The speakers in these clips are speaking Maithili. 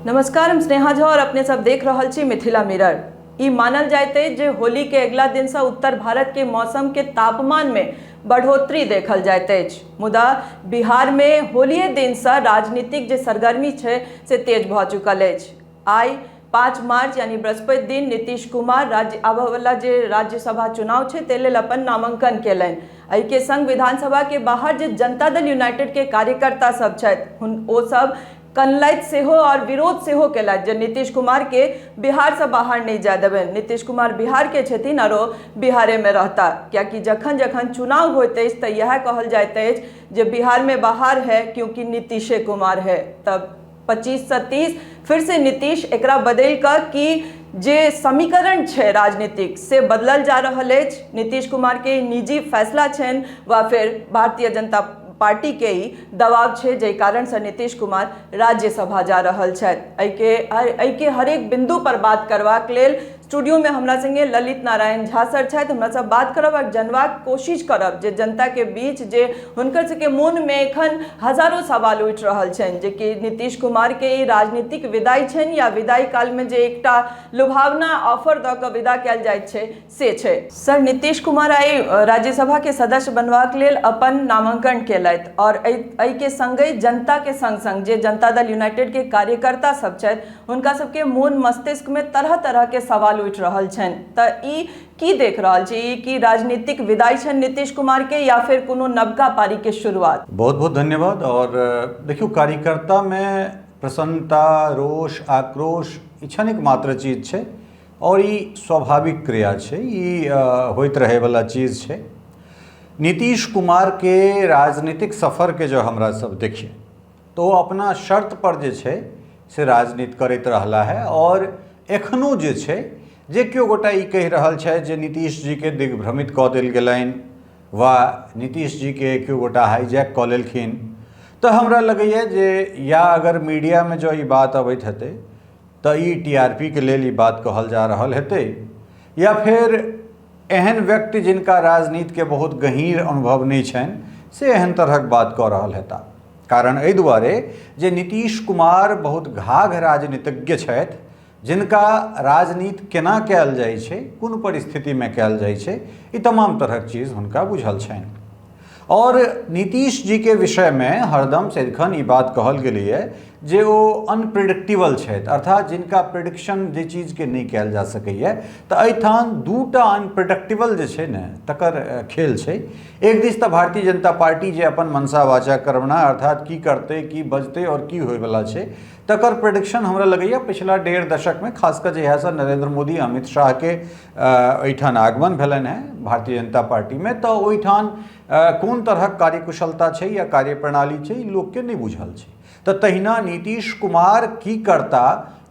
नमस्कार, हम स्नेहा झा और अपने सब देख रहल छी मिथिला मिरर। ई मानल जाइत अछि जे होली के अगिला दिन से उत्तर भारत के मौसम के तापमान में बढ़ोतरी देखल जाइत अछि, मुदा बिहार में होलिये दिन से राजनीतिक जे सरगर्मी छै से तेज भऽ चुकल अछि। आइ 5 मार्च यानी बृहस्पति दिन नीतीश कुमार राज्य आबयवला जे राज्यसभा चुनाव छै ताहि लेल अपन नामांकन केलनि। एहिके संग विधानसभा के बाहर जे जनता दल यूनाइटेड के कार्यकर्ता सब छथि ओ सब कनलथि सेहो और विरोध सेहो केलथि जे नीतीश कुमार के बिहार से बाहर नहीं जाय देबनि। नीतीश कुमार बिहार के छथिन और ओ बिहारे में रहता, कियाकि जखन जखन चुनाव होइत अछि तऽ इएह कहल जाइत अछि जे बिहार में बाहर है क्योंकि नीतीशे कुमार है। तब 25 से 30 फिर से नीतीश एकरा बदलि कऽ कि जे समीकरण छै राजनीतिक से बदलल जा रहल अछि। नीतीश कुमार के निजी फैसला छनि वा फिर भारतीय जनता पार्टी के ही दबाव छै जाहि कारण से नीतीश कुमार राज्यसभा जा रहल छथि। एहिके हरेक बिंदु पर बात करबाक लेल स्टूडियो में हमरा संगे ललित नारायण झा सर छथि। हमरा सब बात करब और जनबाक कोशिश करब जे जनता के बीच जे हुनकर सबके मोन में एखन हजारों सवाल उठि रहल छनि जे कि नीतीश कुमार के ई राजनीतिक विदाई छनि या विदाई काल में जे एकटा लुभावना ऑफर दऽ कऽ विदा कयल जाइत छै से छै। सर, नीतीश कुमार आइ राज्यसभा के सदस्य बनबाक लेल अपन नामांकन केलथि और एहिके संगहि जनता के संग संग जे जनता दल यूनाइटेड के कार्यकर्ता सब छथि हुनका सबके मोन मस्तिष्क में तरह तरह के सवाल उठि रहल छनि। तऽ ई की देख रहल छी, ई की राजनीतिक विदाई छनि नीतीश कुमार के या फिर कोनो नवका पारी के शुरुआत? बहुत बहुत धन्यवाद। और देखियौ, कार्यकर्ता में प्रसन्नता, रोष, आक्रोश ई क्षणिक मात्र चीज छै और ई स्वाभाविक क्रिया छै, ई होइत रहैवला चीज छै। नीतीश कुमार के राजनीतिक सफर के जो हमरा सब देखिए तो ओ अपना शर्त पर जे छै से राजनीति करैत रहला है और एखनो जे छै जे केओ गोटा ई कहि रहल छथि जे नीतीश जीके दिग्भ्रमित कऽ देल गेलनि वा नीतीश जीके केओ गोटा हाईजैक कऽ लेलखिन, तऽ हमरा लगैए जे या अगर मीडियामे जँ ई बात अबैत हेतै तऽ ई टी आर पी के लेल ई बात कहल जा रहल हेतै या फेर एहन व्यक्ति जिनका राजनीतिके बहुत गहीँर अनुभव नहि छनि से एहन तरहक बात कऽ रहल हेता। कारण एहि दुआरे जे नीतीश कुमार बहुत घाघ राजनीतिज्ञ छथि जिनका राजनीति केना कयल जाइ छै, कोन परिस्थितिमे कयल जाइ छै, ई तमाम तरहक चीज हुनका बुझल छनि। और नीतीश जी के विषयमे हरदम सदिखन ई बात कहल गेलैए जे ओ अनप्रिडिक्टेबल छथि, अर्थात जिनका प्रिडिक्शन जे चीजके नहि कयल जा सकैए। तऽ एहिठाम दूटा अनप्रिडिक्टेबल जे छै ने तकर खेल छै। एक दिस तऽ भारतीय जनता पार्टी जे अपन मनसा वाचा कर्मणा अर्थात की करतै, की बजतै और की होइवला छै तकर प्रिडिक्शन हमरा लगैए पिछला 1.5 दशकमे खास कऽ जहियासँ नरेंद्र मोदी अमित शाहके एहिठाम आगमन भेलनि हेँ भारतीय जनता पार्टीमे, तऽ ओहिठाम कोन तरहक कार्यकुशलता छै या कार्यप्रणाली छै ई लोकके नहि बुझल छै। तऽ तहिना नीतीश कुमार की करता,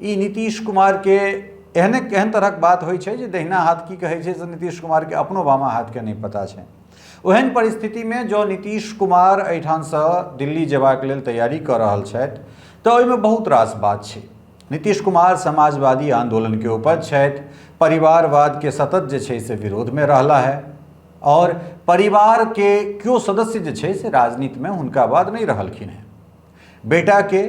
ई नीतीश कुमारके एहने एहन तरहक बात होइ छै जे दहिना हाथ की कहै छै से नीतीश कुमारके अपनो बामा हाथके नहि पता छै। ओहन परिस्थितिमे जँ नीतीश कुमार एहिठामसँ दिल्ली जेबाक लेल तैयारी कऽ रहल छथि तऽ ओहिमे बहुत रास बात छै। नीतीश कुमार समाजवादी आंदोलनके उपज छथि, परिवारवादके सतत जे छै से विरोधमे रहला है और परिवारके केओ सदस्य जे छै से राजनीतिमे हुनका बाद नहि रहलखिन हेँ। बेटाके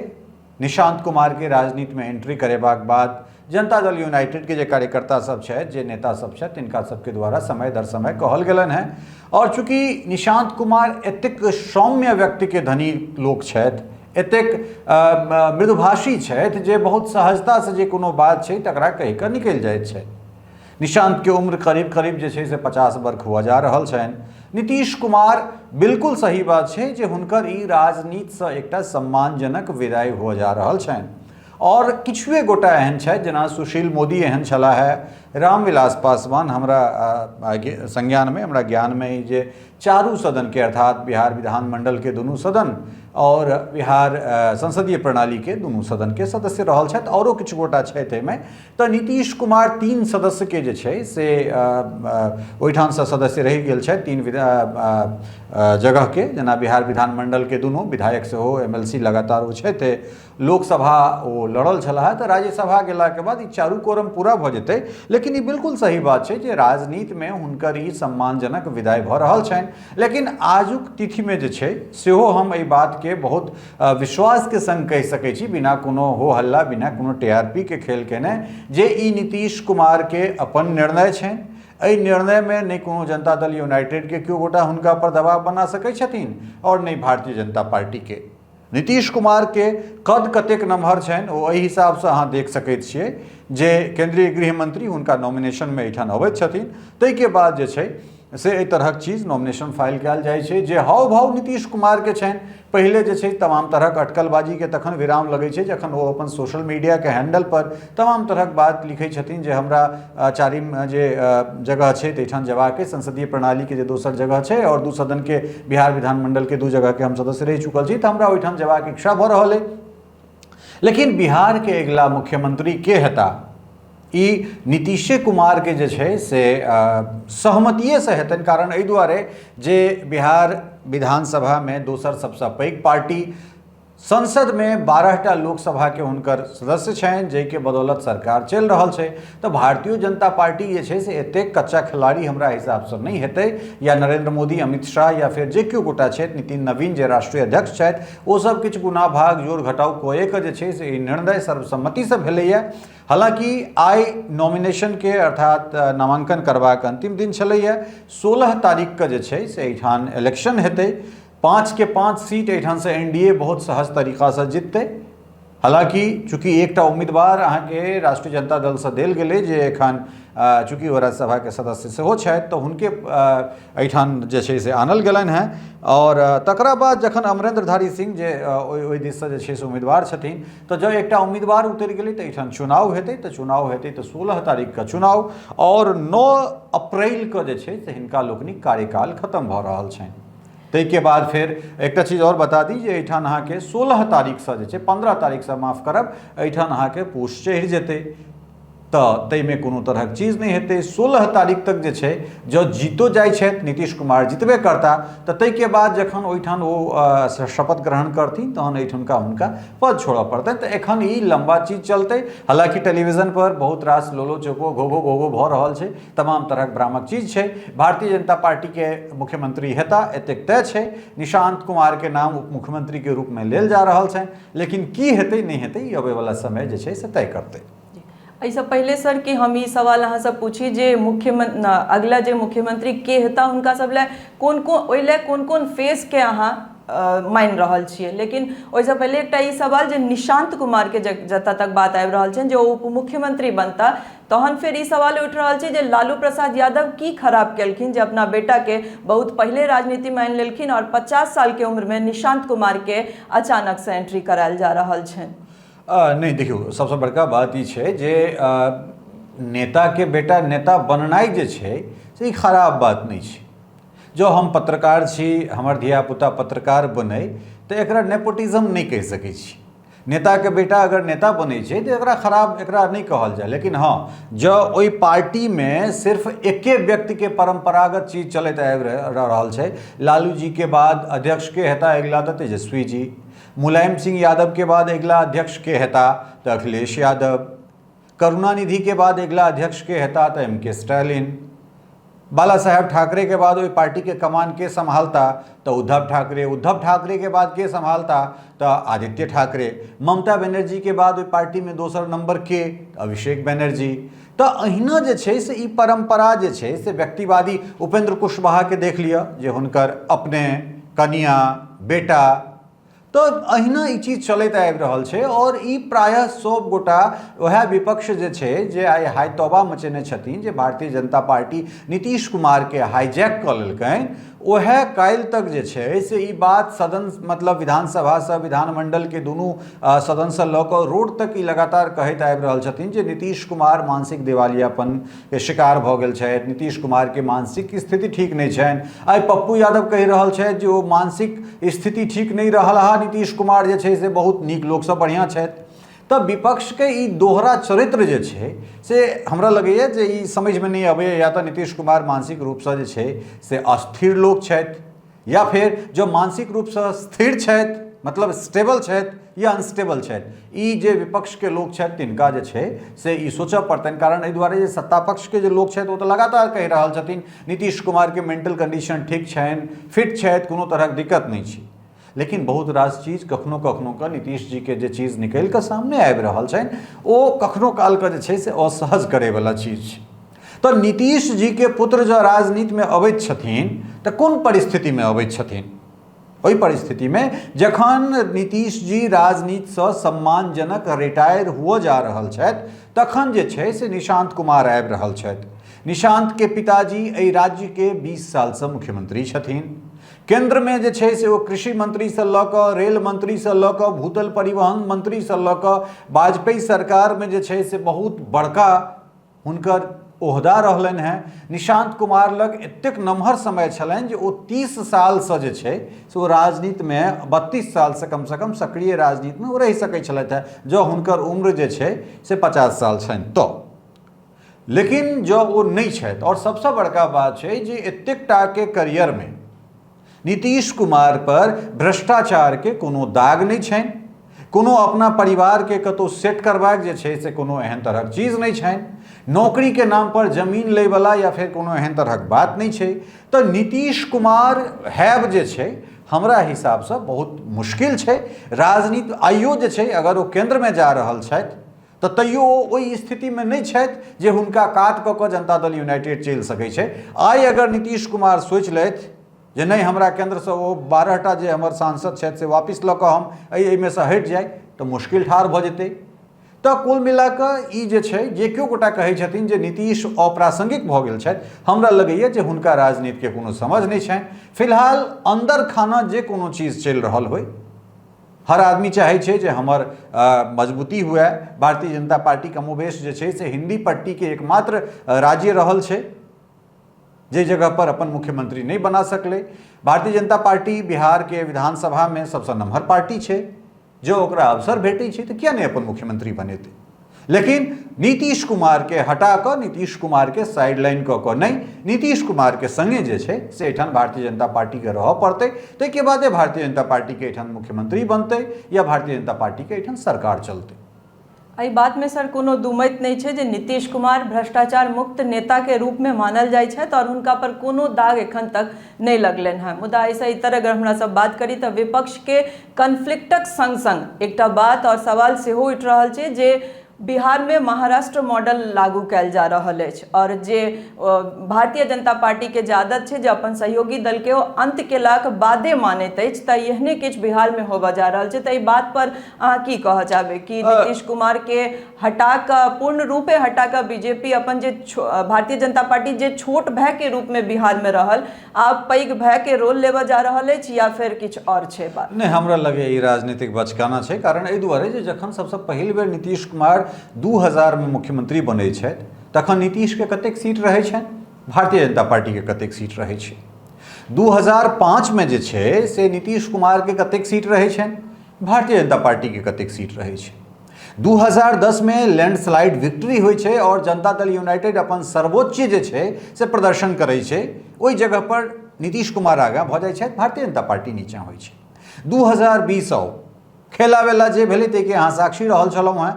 निशांत कुमारके राजनीतिमे एंट्री करेबाक बाद जनता दल यूनाइटेडके जे कार्यकर्ता सब छथि, जे नेता सब छथि, तिनका सबके द्वारा समय दर समय कहल गेलनि हेँ। और चूँकि निशांत कुमार एतेक सौम्य व्यक्तिके धनी लोक छथि, एतेक मृदुभाषी छथि जे बहुत सहजतासँ जे कोनो बात छै तकरा कहि कऽ निकलि जाइत छथि। निशांतके उम्र करीब करीब जे छै से 50 वर्ष हुअ जा रहल छनि। नीतीश कुमार बिल्कुल सही बात छै जे हुनकर ई राजनीतिसँ एकटा सम्मानजनक विदाई हुअ जा रहल छनि। और किछुए गोटा एहन छथि जेना सुशील मोदी एहन छलाह है, रामविलास पासवान हमरा संज्ञानमे हमरा ज्ञानमे ई जे चारू सदनके अर्थात बिहार विधानमंडलके दुनू सदन और बिहार संसदीय प्रणालीके दुनू सदनके सदस्य रहल छथि, औरो किछु गोटा छथि एहिमे। तऽ नीतीश कुमार 3 सदस्यके जे छै से ओहिठामसँ सदस्य रहि गेल छथि 3 जगहके, जेना बिहार विधानमंडलके दुनू विधायक सेहो एम एल सी लगातार ओ छथि लोकसभा ओ लड़ल छलाह, तऽ राज्यसभा गेलाके बाद ई चारू कोरम पूरा भऽ जेतै। लेकिन ई बिल्कुल सही बात छै जे राजनीतिमे हुनकर ई सम्मानजनक विदाइ भऽ रहल छनि। लेकिन आजुक तिथिमे जे छै सेहो हम एहि बातके बहुत विश्वासके सङ्ग कहि सकै छी, बिना कोनो हो हल्ला, बिना कोनो टीआरपी के खेल केने, जे ई नीतीश कुमारके अपन निर्णय छनि। एहि निर्णयमे नहि कोनो जनता दल यूनाइटेडके केओ गोटा हुनका पर दबाव बना सकै छथिन आओर नहि भारतीय जनता पार्टीके। नीतीश कुमारके कद कतेक नमहर छनि ओ एहि हिसाबसँ अहाँ देख सकैत छियै जे केन्द्रीय गृह मंत्री हुनका नॉमिनेशनमे एहिठाम अबैत छथिन, ताहिके बाद जे छै से एहि तरहक चीज नॉमिनेशन फाइल कयल जाइ छै। जे हाव भाव नीतीश कुमारके छनि, पहिले जे छै तमाम तरहक अटकलबाजीके तखन विराम लगै छै जखन ओ अपन सोशल मीडियाके हैंडलपर तमाम तरहक बात लिखै छथिन जे हमरा चारिम जे जगह छै ताहिठाम जेबाक अइ, संसदीय प्रणालीके जे दोसर जगह छै आओर दू सदनके बिहार विधानमंडलके दू जगहके हम सदस्य रहि चुकल छी, तऽ हमरा ओहिठाम जेबाक इच्छा भऽ रहल अइ। लेकिन बिहारके अगिला मुख्यमंत्री के हेता ई नीतीशे कुमारके जे छै से सहमतिएसँ हेतनि। कारण एहि दुआरे जे बिहार विधानसभामे दोसर सबसँ पैघ पार्टी, संसदमे 12टा लोकसभाके हुनकर सदस्य छनि, जाहिके बदौलत सरकार चलि रहल छै। तऽ भारतीय जनता पार्टी जे छै से एतेक कच्चा खिलाड़ी हमरा हिसाबसँ नहि हेतै, या नरेंद्र मोदी, अमित शाह या फेर जे केओ गोटा छथि, नितिन नवीन जे राष्ट्रीय अध्यक्ष छथि, ओ सब किछु गुना भाग जोड़ घटाव कए कऽ जे छै से ई निर्णय सर्वसम्मतिसँ भेलैए। हालाँकि आइ नॉमिनेशनके अर्थात नामाङ्कन करबाक अन्तिम दिन छलैए। 16 तारीखके जे छै से एहिठाम इलेक्शन हेतै। 5 के 5 सीट एहिठामसँ एनडीए बहुत सहज तरीकासँ जिततै। हालाँकि चूँकि एकटा उम्मीदवार अहाँके राष्ट्रीय जनता दलसँ देल गेलै जे एखन चूँकि ओ राज्यसभाके सदस्य सेहो छथि, तऽ हुनके एहिठाम जे छै से आनल गेलनि हेँ। आओर तकरा बाद जखन अमरेंद्रधारी सिंह जे ओहि दिससँ जे छै से उम्मीदवार छथिन, तऽ जँ एकटा उम्मीदवार उतरि गेलै तऽ एहिठाम चुनाव हेतै। तऽ चुनाव हेतै तऽ 16 तारीखके चुनाव आओर 9 अप्रैलके जे छै से हिनका लोकनिक कार्यकाल खतम भऽ रहल छनि। ताहिके बाद फेर एकटा चीज आओर बता दी जे एहिठाम अहाँके 16 तारीखसँ जे छै, 15 तारीखसँ माफ करब, एहिठाम अहाँके पूस चढ़ि जेतै, तऽ ताहिमे कोनो तरहक चीज नहि हेतै। 16 तारीख तक जे छै जँ जीतो जाइ छथि नीतीश कुमार, जितबे करता, तऽ ताहिके बाद जखन ओहिठाम ओ शपथ ग्रहण करथिन तहन एहिठुनका हुनका पद छोड़ऽ पड़तनि। तऽ एखन ई लम्बा चीज चलतै। हालाँकि टेलीविजनपर बहुत रास लोलो चोपो घोघो घोघो भऽ रहल छै, तमाम तरहक भ्रामक चीज छै। भारतीय जनता पार्टीके मुख्यमंत्री हेता एतेक तय छै। निशांत कुमारके नाम उप मुख्यमंत्रीके रूपमे लेल जा रहल छनि, लेकिन की हेतै नहि हेतै ई अबैवला समय जे छै से तय करतै। एहिसँ पहिले सर कि हम ई सवाल अहाँसँ पूछी जे मुख्यमंत्री, अगला जे मुख्यमंत्री के हेता हुनका सब लए कोन कोन, ओहि लए कोन कोन फेसके अहाँ मानि रहल छियै, लेकिन ओहिसँ पहिले एकटा ई सवाल जे निशांत कुमारके जतऽ तक बात आबि रहल छनि जे ओ उप मुख्यमंत्री बनता, तहन फेर ई सवाल उठि रहल छै जे लालू प्रसाद यादव की खराब केलखिन जे अपना बेटाके बहुत पहिले राजनीतिमे आनि लेलखिन आओर 50 सालके उम्रमे निशांत कुमारके अचानकसँ एंट्री करायल जा रहल छनि? नहि, देखियौ, सबसँ बड़का बात ई छै जे नेताके बेटा नेता बननाइ जे छै से ई खराब बात नहि छै। जँ हम पत्रकार छी, हमर धियापुता पत्रकार बनै, तऽ एकरा नेपोटिज्म नहि कहि सकै छी। नेताके बेटा अगर नेता बनै छै तऽ एकरा खराब एकरा नहि कहल जाय। लेकिन हँ, जँ ओहि पार्टीमे सिर्फ एके व्यक्तिके परम्परागत चीज चलैत आबि रहल छै, लालू जीके बाद अध्यक्ष के हेता अगिला तऽ तेजस्वी जी, मुलायम सिंह यादवके बाद अगिला अध्यक्ष के हेता तऽ अखिलेश यादव, करुणानिधिके बाद अगिला अध्यक्ष के हेता तऽ एम के स्टालिन, बाला साहेब ठाकरे के बाद ओहि पार्टीके कमान के सम्हालता तऽ उद्धव ठाकरे, उद्धव ठाकरे के बाद के सम्हालता तऽ आदित्य ठाकरे, ममता बनर्जी के बाद ओहि पार्टीमे दोसर नंबर के अभिषेक बनर्जी। तऽ अहिना जे छै से ई परम्परा जे छै से व्यक्तिवादी, उपेंद्र कुशवाहाके देख लिअ जे हुनकर अपने कनिया बेटा, तऽ अहिना ई चीज चलैत आबि रहल छै। आओर ई प्रायः सब गोटा वएह विपक्ष जे छै जे आइ हाई तौबा मचेने छथिन जे भारतीय जनता पार्टी नीतीश कुमारके हाईजैक कऽ लेलकनि, वएह काल्हि तक जे छै से ई बात सदन मतलब विधानसभासँ विधानमंडलके दुनू सदनसँ लऽ कऽ रोड तक ई लगातार कहैत आबि रहल छथिन जे नीतीश कुमार मानसिक दिवालियापनके शिकार भऽ गेल छथि, नीतीश कुमारके मानसिक स्थिति ठीक नहि छनि। आइ पप्पू यादव कहि रहल छथि जे ओ मानसिक स्थिति ठीक नहि रहल हँ, नीतीश कुमार जे छै से बहुत नीक लोकसँ बढ़िआँ छथि। तऽ विपक्षके ई दोहरा चरित्र जे छै से हमरा लगैए जे ई समझमे नहि अबैए। या तऽ नीतीश कुमार मानसिक रूपसँ जे छै से अस्थिर लोक छथि, या फेर जँ मानसिक रूपसँ स्थिर छथि, मतलब स्टेबल छथि या अनस्टेबल छथि, ई जे विपक्षके लोक छथि तिनका जे छै से ई सोचऽ पड़तनि। कारण एहि दुआरे जे सत्ता पक्षके जे लोक छथि ओ तऽ लगातार कहि रहल छथिन नीतीश कुमारके मेंटल कंडीशन ठीक छनि, फिट छथि, कोनो तरहक दिक्कत नहि छै। लेकिन बहुत रास चीज कखनो कखनो कऽ नीतीश जीके जे चीज निकलि कऽ सामने आबि रहल छनि ओ कखनो कालके जे छै से असहज करैवला चीज छै। तऽ नीतीश जीके पुत्र जँ राजनीतिमे अबैत छथिन तऽ कोन परिस्थितिमे अबैत छथिन? ओहि परिस्थितिमे जखन नीतीश जी राजनीतिसँ सम्मानजनक रिटायर हुअ जा रहल छथि तखन जे छै से निशांत कुमार आबि रहल छथि। निशांतके पिताजी एहि राज्यके 20 सालसँ मुख्यमंत्री छथिन। केन्द्रमे जे छै से ओ कृषि मंत्रीसँ लऽ कऽ रेल मंत्रीसँ लऽ कऽ भूतल परिवहन मंत्रीसँ लऽ कऽ वाजपेयी सरकारमे जे छै से बहुत बड़का हुनकर ओहदा रहलनि हेँ। निशांत कुमार लग एतेक नमहर समय छलनि जे ओ 30 सालसँ जे छै से ओ राजनीतिमे 32 सालसँ कमसँ कम सक्रिय राजनीतिमे ओ रहि सकै छलथि हेँ, जँ हुनकर उम्र जे छै से 50 साल छनि तऽ। लेकिन जँ ओ नहि छथि, आओर सबसँ बड़का बात छै जे एतेक टाके करियरमे नीतीश कुमार पर भ्रष्टाचारके कोनो दाग नहि छनि, कोनो अपना परिवारके कतहु सेट करबाक जे छै से कोनो एहन तरहक चीज नहि छनि, नौकरीके नाम पर जमीन लैवला या फेर कोनो एहन तरहक बात नहि छै। तऽ नीतीश कुमार हैब जे छै हमरा हिसाबसँ बहुत मुश्किल छै। राजनीति आइयो जे छै अगर ओ केन्द्रमे जा रहल छथि तऽ तैयो ओ ओहि स्थितिमे नहि छथि जे हुनका कात कऽ कऽ जनता दल यूनाइटेड चलि सकै छै। आइ अगर नीतीश कुमार सोचि लेथि जे नहि हमरा केन्द्रसँ ओ 12टा जे हमर सांसद छथि से वापिस लऽ कऽ हम एहिमेसँ हटि जाइ, तऽ मुश्किल ठाढ़ भऽ जेतै। तऽ कुल मिला कऽ ई जे छै जे केओ गोटा कहै छथिन जे नीतीश अप्रासंगिक भऽ गेल छथि, हमरा लगैए जे हुनका राजनीतिके कोनो समझ नहि छनि। फिलहाल अन्दर खाना जे कोनो चीज चलि रहल होइ, हर आदमी चाहै छै जे हमर मजबूती हुए। भारतीय जनता पार्टी कमोबेश जे छै से हिंदी पट्टीके एकमात्र राज्य रहल छै जे जगह पर अपन मुख्यमंत्री नहि बना सकलै। भारतीय जनता पार्टी बिहारके विधानसभामे सबसँ नमहर पार्टी छै, जँ ओकरा अवसर भेटै छै तऽ किया नहि अपन मुख्यमंत्री बनेतै। लेकिन नीतीश कुमारके हटा कऽ, नीतीश कुमारके साइड लाइन कऽ कऽ नहि, नीतीश कुमारके सङ्गे जे छै से एहिठाम भारतीय जनता पार्टीके रहऽ पड़तै, ताहिके बादे भारतीय जनता पार्टीके एहिठाम मुख्यमंत्री बनतै या भारतीय जनता पार्टीके एहिठाम सरकार चलतै। एहि बातमे सर कोनो दुमति नहि छै जे नीतीश कुमार भ्रष्टाचार मुक्त नेताके रूपमे मानल जाइ छथि आओर हुनका पर कोनो दाग एखन तक नहि लगलनि हेँ। मुदा एहिसँ इतर अगर हमरा सब बात करी तऽ विपक्षके कन्फ्लिक्टक सङ्ग सङ्ग एकटा बात आओर सवाल सेहो उठि रहल छै जे बिहारमे महाराष्ट्र मॉडल लागू कयल जा रहल अछि आओर जे भारतीय जनता पार्टीके जे आदत छै जे अपन सहयोगी दलके ओ अन्त केलाक बादे मानैत अछि, तऽ एहने किछु बिहारमे होबऽ जा रहल छै। तऽ एहि बात पर अहाँ की कहऽ चाहबै कि नीतीश कुमारके हटा कऽ, पूर्ण रूपे हटा कऽ बीजेपी अपन जे भारतीय जनता पार्टी जे छोट भायके रूपमे बिहारमे रहल, आब पैघ भायके रोल लेबऽ जा रहल अछि या फेर किछु आओर छै बात? नहि, हमरा लगैए ई राजनीतिक बचकाना छै। कारण एहि दुआरे जे जखन सबसँ पहिल बेर नीतीश कुमार 2000मे मुख्यमंत्री बनै छथि तखन नीतीशके कतेक सीट रहै छनि, भारतीय जनता पार्टीके कतेक सीट रहै छै। 2005मे जे छै से नीतीश कुमारके कतेक सीट रहै छनि, भारतीय जनता पार्टीके कतेक सीट रहै छै। 2010मे लैंडस्लाइड विक्ट्री होइ छै आओर जनता दल यूनाइटेड अपन सर्वोच्च जे छै से प्रदर्शन करै छै, ओहि जगह पर नीतीश कुमार आगाँ भऽ जाइ छथि, भारतीय जनता पार्टी नीचाँ होइ छै। 2020 आउ खेला वेला जे भेलै ताहिके अहाँ साक्षी रहल छलहुँ हेँ,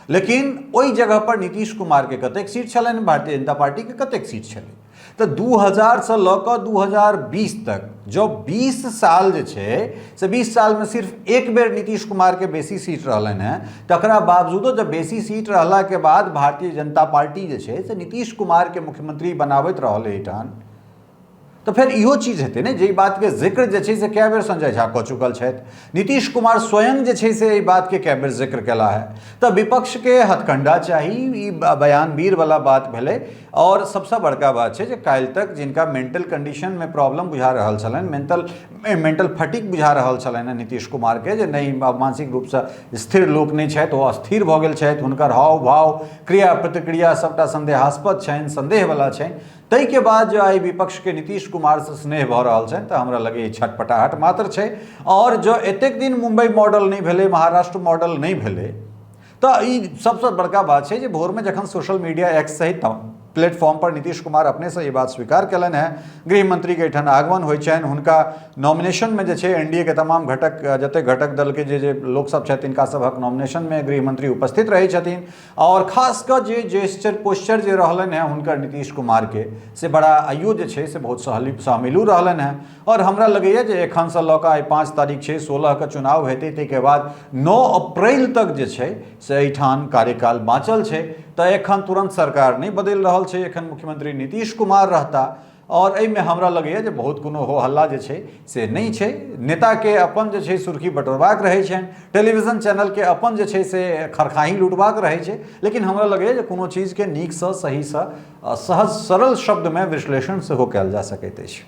लेकिन ओहि जगह पर नीतीश कुमारके कतेक सीट छलनि, भारतीय जनता पार्टीके कतेक सीट छलै। तऽ 2000सँ लऽ कऽ 2020 तक जँ 20 साल जे छै से 20 सालमे सिर्फ एक बेर नीतीश कुमारके बेसी सीट रहलनि हेँ, तकरा बावजूदो जब बेसी सीट रहलाके बाद भारतीय जनता पार्टी जे छै से नीतीश कुमारके मुख्यमंत्री बनाबैत रहल एहिठाम, तऽ फेर इहो चीज हेतै ने जे बातके जिक्र जे छै से कए बेर संजय झा कऽ चुकल छथि, नीतीश कुमार स्वयं जे छै से एहि बातके कए बेर जिक्र केला है। तऽ विपक्षके हथकंडा चाही, ई बयान वीरवला बात भेलै। आओर सबसँ बड़का बात छै जे काल्हि तक जिनका मेंटल कंडीशनमे प्रॉब्लम बुझा रहल छलनि, मेंटल मेंटल फटीक बुझा रहल छलनि हेँ नीतीश कुमारके, जे नहि मानसिक रूपसँ स्थिर लोक नहि छथि, ओ अस्थिर भऽ गेल छथि, हुनकर हाव भाव क्रिया प्रतिक्रिया सबटा संदेहास्पद छनि, संदेहवला छनि, ताहिके बाद जे आइ विपक्षके नीतीश कुमारसँ स्नेह भऽ रहल छनि तऽ हमरा लगैए छटपटाहट मात्र छै। आओर जँ एतेक दिन मुम्बई मॉडल नहि भेलै, महाराष्ट्र मॉडल नहि भेलै, तऽ ई सबसँ बड़का बात छै जे भोरमे जखन सोशल मीडिया एक्स सहित प्लेटफॉर्म पर नीतीश कुमार अपनेसँ ई बात स्वीकार केलनि हेँ। गृह मंत्रीके एहिठाम आगमन होइ छनि, हुनका नॉमिनेशनमे जे छै एनडीए के तमाम घटक, जतेक घटक दलके जे जे लोकसभ छथि तिनका सभक नॉमिनेशनमे गृह मंत्री उपस्थित रहै छथिन। आओर खास कऽ जे जेस्चर पोस्चर जे रहलनि हेँ हुनकर नीतीश कुमारके, से बड़ा आइयो जे छै से बहुत सहमिलू रहलनि हेँ। आओर हमरा लगैए जे एखनसँ लऽ कऽ आइ 5 तारीख छै, 16के चुनाव हेतै, ताहिके बाद 9 अप्रैल तक जे छै से एहिठाम कार्यकाल बाँचल छै। तऽ एखन तुरन्त सरकार नहि बदलि रहल छै, एखन मुख्यमंत्री नीतीश कुमार रहता। आओर एहिमे हमरा लगैए जे बहुत कोनो हो हल्ला जे छै से नहि छै। नेताके अपन जे छै सुर्खी बटोरबाक रहै छनि, टेलीविजन चैनलके अपन जे छै से खरखाही लूटबाक रहै छै, लेकिन हमरा लगैए जे कोनो चीजके नीकसँ सहीसँ सहज सरल शब्दमे विश्लेषण सेहो कयल जा सकैत अछि।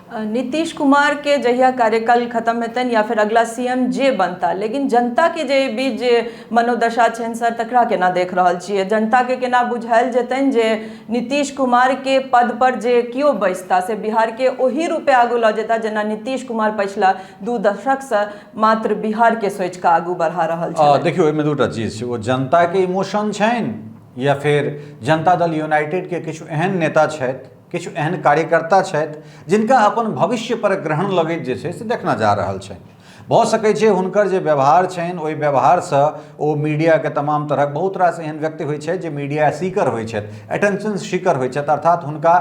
नीतीश कुमार के जहिया कार्यकाल खत्म हेतनि या फिर अगला सीएम जे बनता, लेकिन जनता के जे बीच जे मनोदशा छनि सर, तकरा केना देख रहल छियै? जनता के केना बुझायल जेतनि जे नीतीश कुमार के पद पर जे केओ बैसता से बिहार के ओही रूपे आगू लऽ जेता जेना नीतीश कुमार पछिला 2 दशकसँ मात्र बिहार के सोचि कऽ आगू बढ़ा रहल छथि? देखियौ, एहिमे दूटा चीज छै। ओ जनता के इमोशन छनि या फिर जनता दल यूनाइटेड के किछु एहन नेता छथि, किछु एहन कार्यकर्ता छथि जिनका अपन भविष्य पर ग्रहण लगैत जे छै से देखना जा रहल छनि। भऽ सकै छै हुनकर जे व्यवहार छनि ओहि व्यवहारसँ ओ मीडियाके तमाम तरहक बहुत रास एहन व्यक्ति होइ छथि जे मीडिया सीकर होइ छथि, अटेंशन सीकर होइ छथि, अर्थात हुनका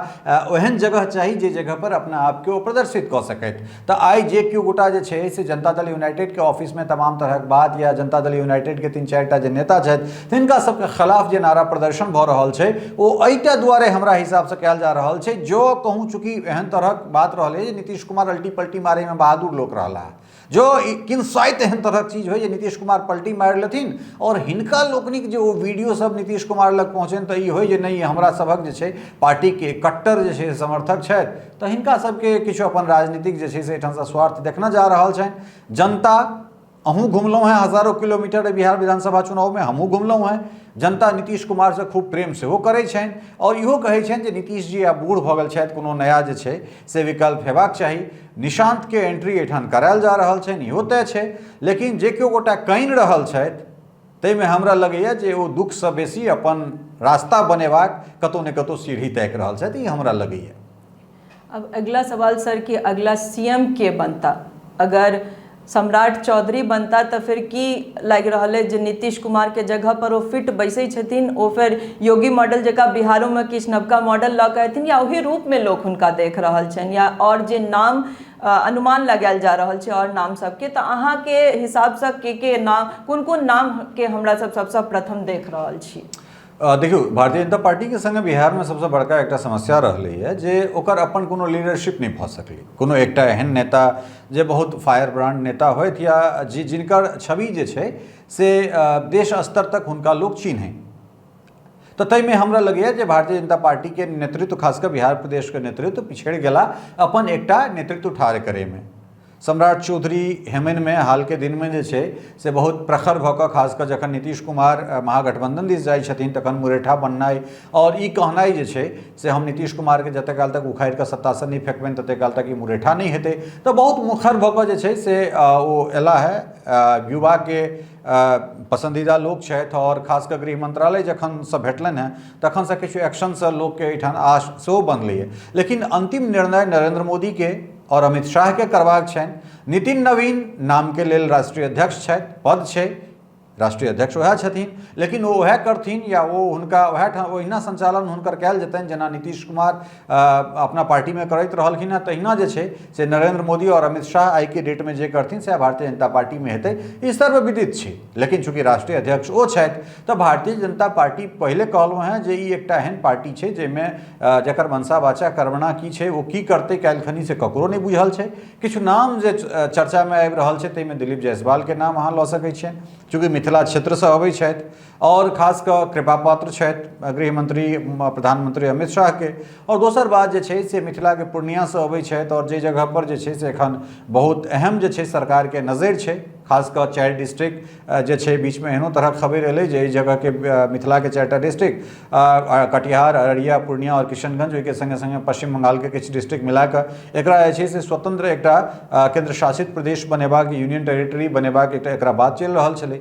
ओहन जगह चाही जे जगहपर अपना आपके ओ प्रदर्शित कऽ सकथि। तऽ आइ जे केओ गोटा जे छै से जनता दल यूनाइटेडके ऑफिसमे तमाम तरहक बात या जनता दल यूनाइटेडके 3-4टा जे नेता छथि तिनका सबके खिलाफ जे नारा प्रदर्शन भऽ रहल छै ओ एहिटा दुआरे हमरा हिसाबसँ कयल जा रहल छै। जो कहूँ चूँकि एहन तरहक बात रहलै जे नीतीश कुमार अल्टी पल्टी मारैमे बहादुर लोक रहला, जो किनसाइत एहन तरहक चीज होइ जे नीतीश कुमार पलटी मारि लेथिन आओर हिनका लोकनिक जे ओ वीडियो सब नीतीश कुमार लग पहुँचनि तऽ ई होइ जे नहि हमरा सभक जे छै पार्टीके कट्टर जे छै समर्थक छथि, तऽ हिनका सबके किछु अपन राजनीतिक जे छै से एहिठामसँ स्वार्थ देखना जा रहल छनि। जनता, अहूँ घुमलहुँ हेँ हजारो किलोमीटर बिहार विधानसभा चुनावमे, हमहूँ घुमलहुँ हेँ, जनता नीतीश कुमारसँ खूब प्रेम सेहो करै छनि आओर इहो कहै छनि जे नीतीश जी आब बूढ़ भऽ गेल छथि, कोनो नया जे छै से विकल्प हेबाक चाही। निशान्तके एंट्री एहिठाम करायल जा रहल छनि, इहो तय छै। लेकिन जे केओ गोटा कानि रहल छथि ताहिमे हमरा लगैए जे ओ दुःखसँ बेसी अपन रास्ता बनेबाक कतहु ने कतहु सीढ़ी ताकि रहल छथि, ई हमरा लगैए। अब अगला सवाल सर कि अगला सीएम के बनता? अगर सम्राट चौधरी बनता तऽ फिर की लागि रहल है जे नीतीश कुमार के जगह पर ओ फिट बैसै छथिन, ओ फिर योगी मॉडल जकाँ बिहारोमे किछु नवका मॉडल लऽ कऽ एथिन या ओही रूपमे लोक हुनका देख रहल छनि, या आओर जे नाम अनुमान लगायल जा रहल छै आओर नाम सबके, तऽ अहाँके हिसाबसँ के के नाम, कोन कोन नामके हमरा सब सबसँ प्रथम देख रहल छी? देखियौ, भारतीय जनता पार्टीके सङ्गे बिहारमे सबसँ बड़का एकटा समस्या रहलैए जे ओकर अपन कोनो लीडरशिप नहि भऽ सकलै। कोनो एकटा एहन नेता जे बहुत फायर ब्रांड नेता होथि या जे जिनकर छवि जे छै से देश स्तर तक हुनका लोक चिन्है, तऽ ताहिमे हमरा लगैए जे भारतीय जनता पार्टीके नेतृत्व, खास कऽ बिहार प्रदेशके नेतृत्व पिछड़ि गेला अपन एकटा नेतृत्व ठाढ़ करैमे। सम्राट चौधरी हेमनिमे हालके दिनमे जे छै से बहुत प्रखर भऽ कऽ खास कऽ जखन नीतीश कुमार महागठबंधन दिस जाइ छथिन तखन मुरेठा बननाइ आओर ई कहनाइ जे छै से हम नीतीश कुमारके जतेक काल तक उखाड़ि कऽ सत्तासँ नहि फेकबनि ततेक काल तक ई मुरेठा नहि हेतै, तऽ बहुत मुखर भऽ कऽ जे छै से ओ एला हे। युवाके पसन्दीदा लोक छथि आओर खास कऽ गृह मंत्रालय जखनसँ भेटलनि हेँ तखनसँ किछु एक्शनसँ लोकके एहिठाम आश सेहो बनलैए। लेकिन अन्तिम निर्णय नरेन्द्र मोदीके आओर अमित शाहके करबाक छनि। नितिन नवीन नामके लेल राष्ट्रीय अध्यक्ष छथि, पद छै, राष्ट्रीय अध्यक्ष वएह छथिन, लेकिन ओ वएह करथिन या ओ हुनका वएह ठाम ओहिना संचालन हुनकर कयल जेतनि जेना नीतीश कुमार अपना पार्टीमे करैत रहलखिन हेँ, तहिना जे छै से नरेन्द्र मोदी आओर अमित शाह आइके डेटमे जे करथिन सएह भारतीय जनता पार्टीमे हेतै, ई सर्वविदित छै। लेकिन चूँकि राष्ट्रीय अध्यक्ष ओ छथि तऽ भारतीय जनता पार्टी पहिले कहलहुँ हेँ जे ई एकटा एहन पार्टी छै जाहिमे जकर मनसा वाचा कर्मणा की छै, ओ की करतै काल्हि खनी से ककरो नहि बुझल छै। किछु नाम जे चर्चामे आबि रहल छै ताहिमे दिलीप जायसवालके नाम अहाँ लऽ सकै छियनि, चूँकि मिथिला क्षेत्रसँ अबै छथि आओर खास कऽ कृपा पात्र छथि गृहमंत्री प्रधानमंत्री अमित शाहके। आओर दोसर बात जे छै से मिथिलाके पूर्णियासँ अबै छथि आओर जे जगहपर जे छै से एखन बहुत अहम जे छै सरकारके नजरि छै, खास कऽ 4 डिस्ट्रिक्ट जे छै, बीचमे एहनो तरहक खबरि एलै जे एहि जगहके मिथिलाके 4टा डिस्ट्रिक्ट कटिहार, अररिया, पूर्णिया आओर किशनगंज, ओहिके सङ्गे सङ्गे पश्चिम बंगालके किछु डिस्ट्रिक्ट मिलाकऽ एकरा जे छै से स्वतंत्र एकटा केन्द्र शासित प्रदेश बनेबाक, यूनियन टेरिटरी बनेबाक एकटा एकरा बात चलि रहल छलै।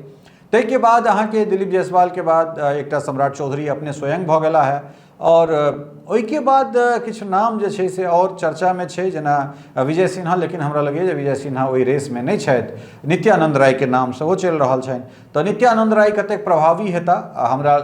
ताहिके बाद अहाँके दिलीप जायसवालके बाद एकटा सम्राट चौधरी अपने स्वयं भऽ गेला है। आओर ओहिके बाद किछु नाम जे छै से आओर चर्चामे छै, जेना विजय सिन्हा, लेकिन हमरा लगैए जे विजय सिन्हा ओहि रेसमे नहि छथि। नित्यानंद रायके नाम सेहो चलि रहल छनि, तऽ नित्यानंद राय कतेक प्रभावी हेता हमरा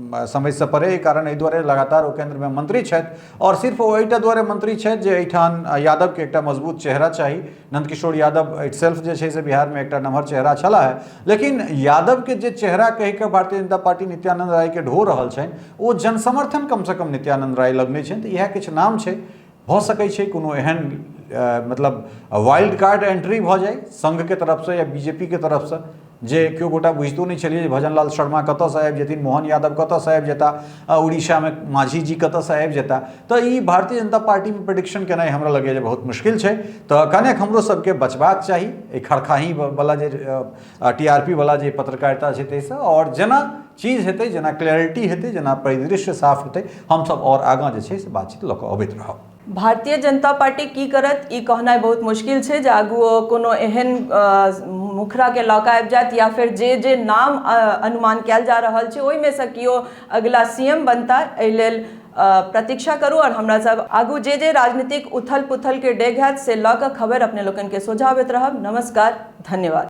समझसँ परे, एहि कारण एहि दुआरे लगातार ओ केन्द्रमे मंत्री छथि आओर सिर्फ ओ एहिटा दुआरे मंत्री छथि जे एहिठाम यादवके एकटा मजबूत चेहरा चाही। नंदकिशोर यादव इटसेल्फ जे छै से बिहारमे एकटा नमहर चेहरा छलाह है, लेकिन यादवके जे चेहरा कहिके भारतीय जनता पार्टी नित्यानंद रायके ढो रहल छनि ओ जनसमर्थन कमसँ कम नित्यानंद राय लग नहि छनि। तऽ इएह किछु नाम छै, भऽ सकै छै कोनो एहन मतलब वाइल्ड कार्ड एंट्री भऽ जाय संघके तरफसँ या बीजेपीके तरफसँ, जे केओ गोटा बुझितो नहि छलियै जे भजनलाल शर्मा कतऽसँ आबि जेथिन, मोहन यादव कतऽसँ आबि जेता, उड़ीसामे माझी जी कतऽसँ आबि जेता। तऽ ई भारतीय जनता पार्टीमे प्रेडिक्शन केनाइ हमरा लगैए जे बहुत मुश्किल छै। तऽ कनेक हमरो सबके बचबाक चाही एहि खरखाही वला जे TRP वला जे पत्रकारिता छै ताहिसँ, आओर जेना चीज हेतै, जेना क्लैरिटी हेतै, जेना परिदृश्य साफ हेतै, हमसब आओर आगाँ जे छै से बातचीत लऽ कऽ अबैत रहब। भारतीय जनता पार्टी की करत ई कहनाइ बहुत मुश्किल छै जे आगू ओ कोनो एहन मुखराके लऽ कऽ आबि जायत या फेर जे जे नाम अनुमान कयल जा रहल छै ओहिमे सँ केओ अगिला सी एम बनता। एहि लेल प्रतीक्षा करू आओर हमरा सब आगू जे जे राजनीतिक उथल पुथलके डेग हैत से लऽ कऽ खबरि अपने लोकनिके सोझाँ अबैत रहब। नमस्कार, धन्यवाद।